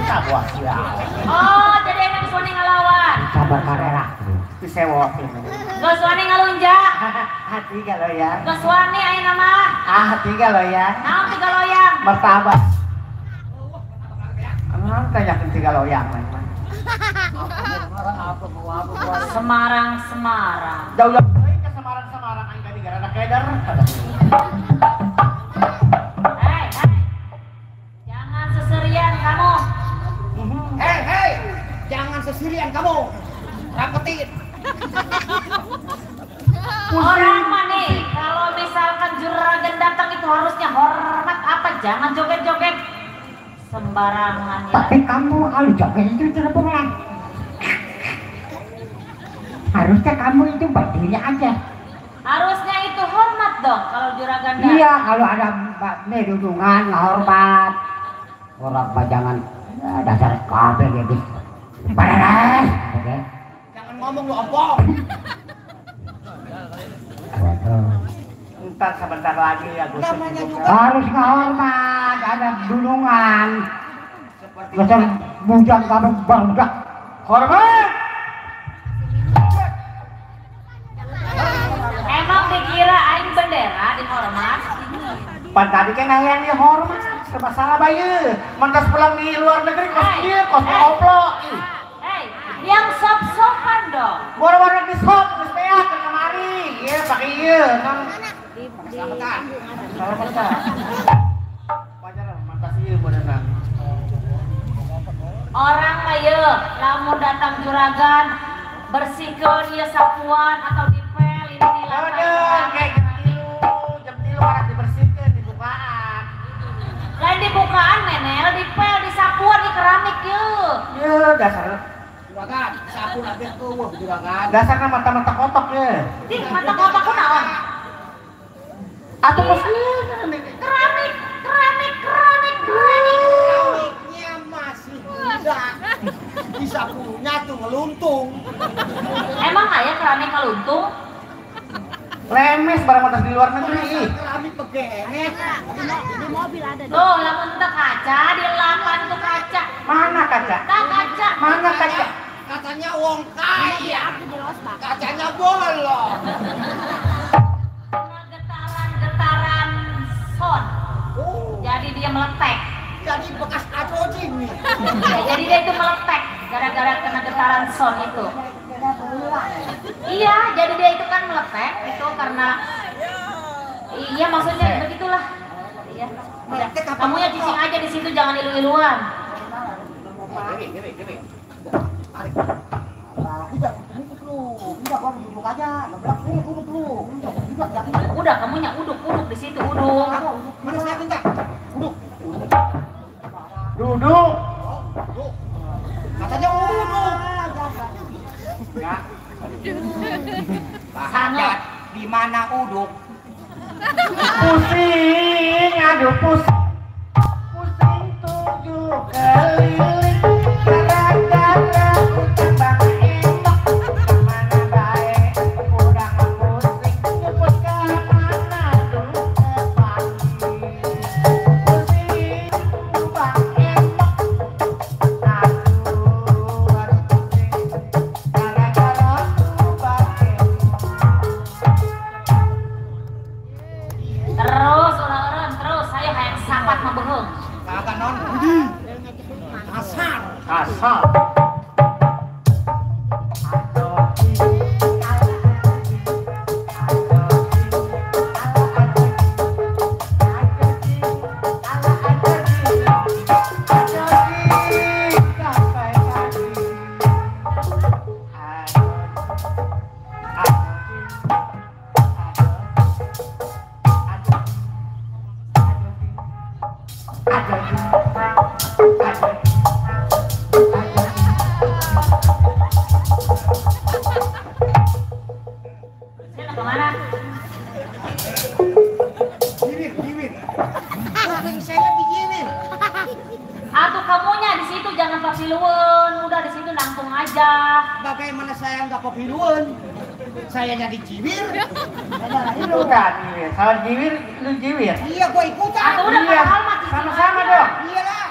Kita buah sia. Oh, jadi enak geus wani ngalawan. Sabar karera. Disewokin. Geus wani ngalunjak. Ah, tiga loyang. Geus wani ayeuna mah. Ah, tiga loyang. Naon tiga loyang? Martabak. Emang tanyakan tiga loyang mah. Semarang, Semarang. Jauh-jauh ke Semarang, Semarang aing tadi gara keder. Hei, hei. Jangan seserian kamu. Hei, hei. Jangan seserian kamu. Rapetin. Orang mah nih, kalau misalkan juragan datang itu harusnya hormat apa? Jangan joget-joget sembarangan ya. Tapi kamu kalau joget itu tidak boleh. Harusnya kamu itu berdiri aja. Harusnya itu hormat dong kalau juragan datang. Iya, kalau ada nih dudungan hormat. Orang pajangan ya, dasar kabel ya guys. Beres. Oke. Jangan ngomong lu ompong. Ntar sebentar lagi ya Gus. Harus ngehormat, ada dulungan. Dasar bujang kamu bangga. Hormat. Emang dikira aing bendera dihormat? Pan tadi kan hayang dihormat, serba salah bae. Mantas pulang di luar negeri kos ieu, kos oplo. Hei, yang sop-sopan dong. Boro-boro di sop geus beak ke kemari. Ieu pake ieu, Kang. Selamatan. Selamatan. Wajar mantas ieu beunang. Orang mah ye, lamun datang juragan bersihkeun ieu sapuan atau dipel ini di lantai. Kayak jam 3 harus dibersihkeun dibukaan. Lain dibukaan menel dipel disapuan di keramik ye. Ye dasar juragan, sapu kabeh eueuh juragan. Dasarna mata-mata kotok ye. Di mata kotok ku naon? Atuh kos keramik, keramik, keramik, keramik. Keramiknya masih muda. Disapunya tuh ngeluntung. Emang aya keramik ngeluntung? Lemes barang atas di luar negeri. Keramik begene. Di mobil ada. Tuh, lamun teu kaca, di lapan tuh kaca. Mana kaca? Tah kaca. Mana kaca? Katanya wong kaya. Kacanya bolong. Kena getaran-getaran son. Oh. Jadi dia meletek. Jadi bekas acojing nih. Ya, jadi dia itu meletek gara-gara kena getaran son itu. Iya, jadi dia itu kan meletek itu karena iya maksudnya begitulah. Iya. Kamu ya cicing aja di situ jangan ilu-iluan. Udah kamunya uduk-uduk di situ uduk. Mana saya minta? Uduk. Duduk. Katanya uduk. Enggak. Sangat di mana uduk? Pusing, aduh pusing. Pusing tujuh keliling. Gara-gara utang bang emok. Mana baik kurang pusing. Nyebut ke mana dulu ke pagi. Pusing bang emok. Aduh harus pusing. Gara-gara bang emok. Terus orang-orang terus saya hayang sapat mah beuheung. Kagak non. Kasar. Kasar. Saya kemana? Jiwir, jiwir. Kuping saya dijiwir. Atau kamunya di situ jangan papiluan, udah di situ nangtung aja. Bagaimana saya nggak papiluan? Saya jadi jiwir. Lu kan jiwir, salah jiwir, lu jiwir. Iya, gua ikutan. Atau udah Iya, padahal mah cicing sama-sama aja. dong. Iyalah.